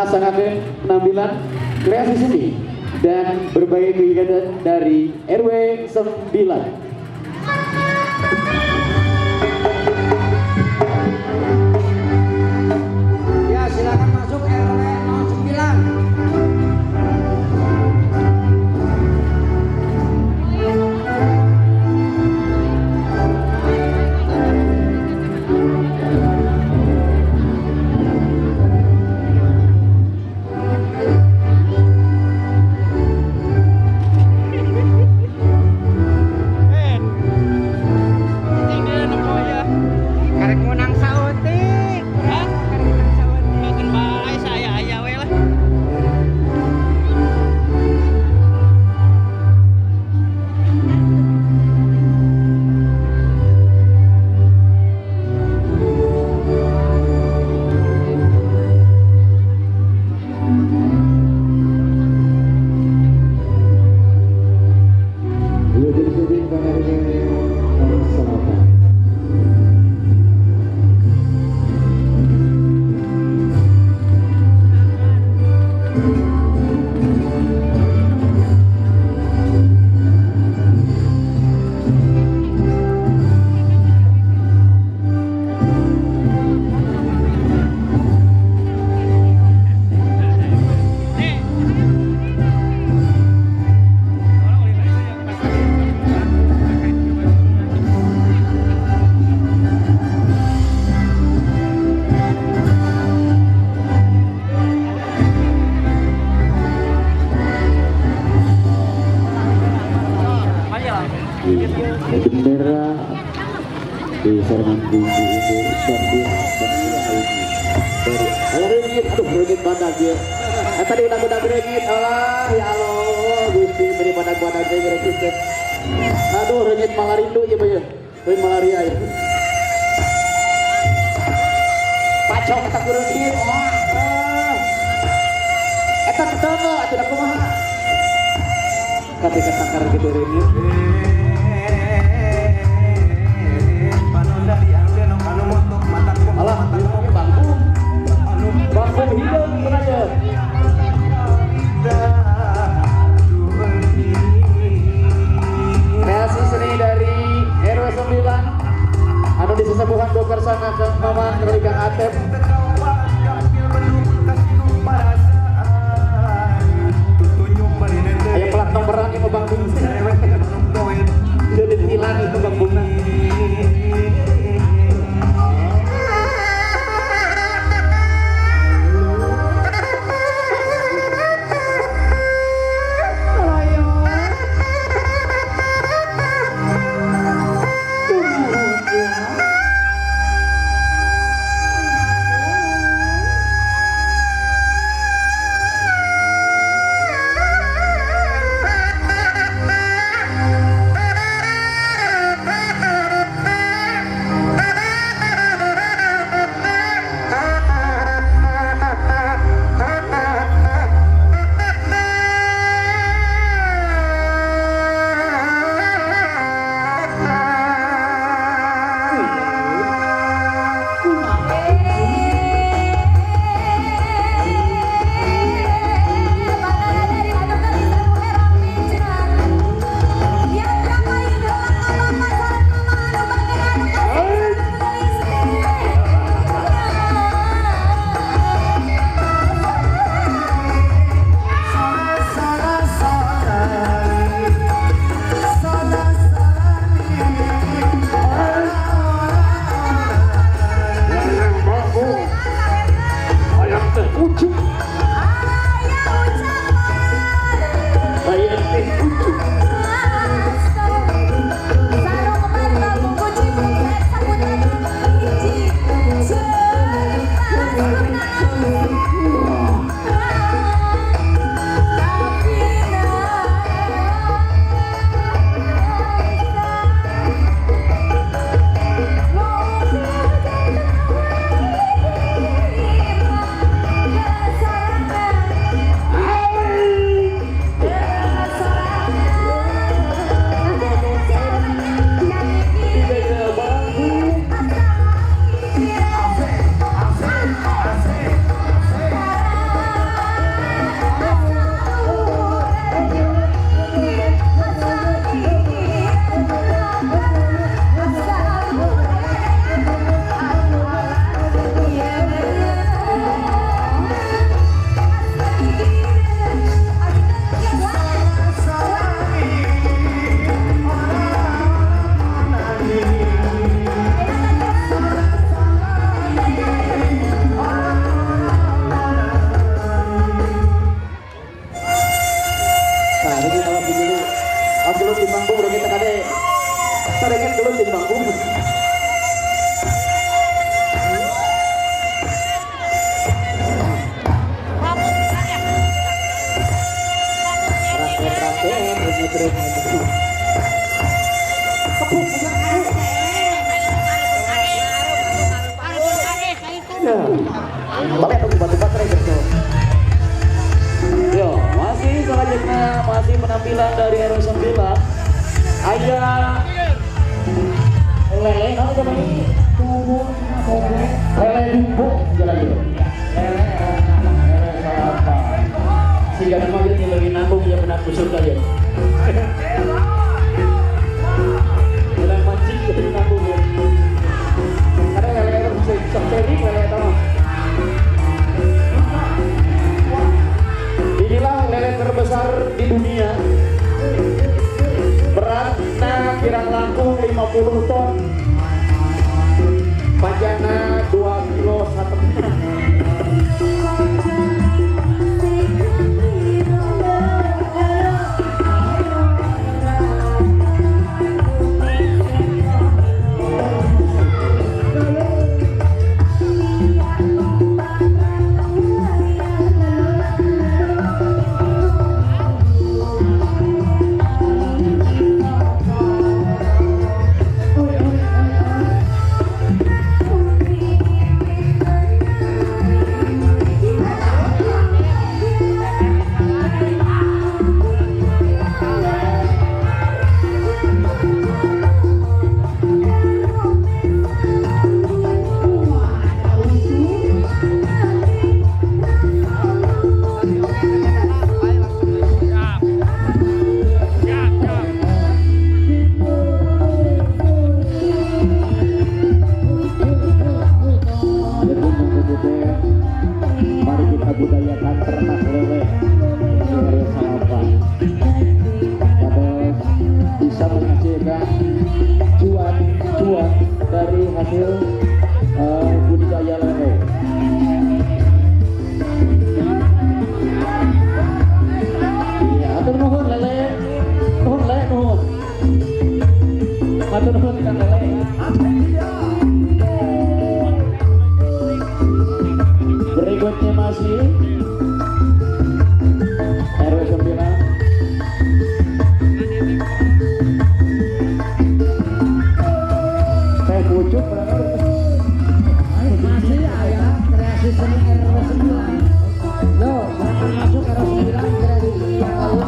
ngalaksanakakeun penampilan kreasi seni dan berbagai kegiatan dari RW 9. Ya, silakan masuk RW 09. Karek menang saeutik. Hah? Karek menang saeutik. Makan bae saya aya we lah. Wilujeng syuting kang RW 08. Bendera di serangan bumbu undur dan bendera ini dari ayo reungit, aduh reungit badag ya. Tadi udah reungit, alah ya Allah Gusti beri badag-badag teh reungit teh. Aduh reungit malah rindu ya ya. Reungit malaria ya. Pacok eta ku reungit. Ah. Eta ketemu atuh da kumaha. Ketika takar gitu reungit. Alah, ini bangkung. Bangkung hideung cenah ye. Kreasi seni dari RW 9 anu disesepuhan Dokter Sana Kang Maman Kang Atep. Aya plat nomoran ieu mah bangkung. Jadi tilang itu bangkungna. Ya. Balik aku batu baterai gitu. Yo, masih selanjutnya masih penampilan dari RW 9. Aya lele, kalau coba ini lele dumbuk jalan dulu. Lele lele salapan. Sehingga nama dia lebih nanggung ya benar busuk aja. Jalan mancing jadi nanggung ya. Karena lele itu bisa bisa ceri lele itu mah. Inilah lele terbesar di dunia. Beratnya kirang langkung 50 ton. Panjangnya 2 kilo setengah. Jadi mengikuti, mari kita budayakan ternak lele di RW Salapan. Dapat bisa menghasilkan cuan-cuan dari hasil budidaya lele. Iya, atur nuhun lele, nuhun le, nuhun. Atur nuhun ikan lele. Berikutnya masih RW 9. Teh pucuk berapa? Masih aya kreasi seni RW 9. Yo, silakan masuk RW 9 kreasi seni RW.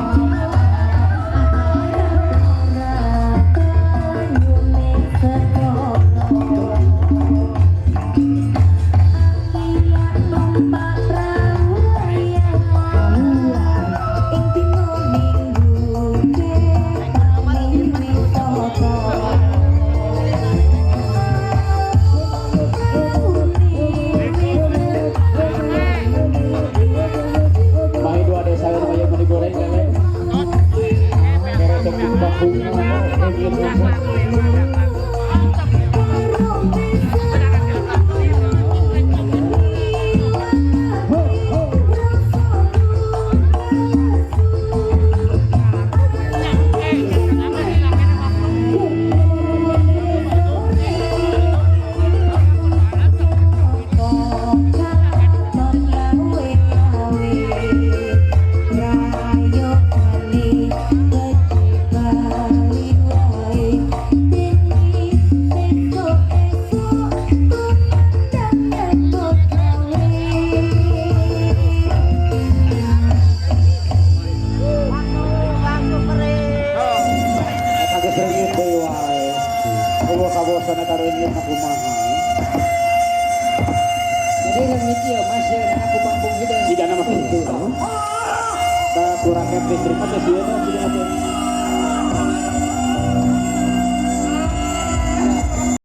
Mahi dua desa yang banyak mau digoreng lele. Kere tepung bambunya, gitu. Eta geus reungit deui wae. Eueuh kabosan eta reungit na kumaha. Jadi leungit ieu Mas ya aku bambung hidung. Jigana mah kitu. Da ku rakyat listrik mah teh sieun jigana teh.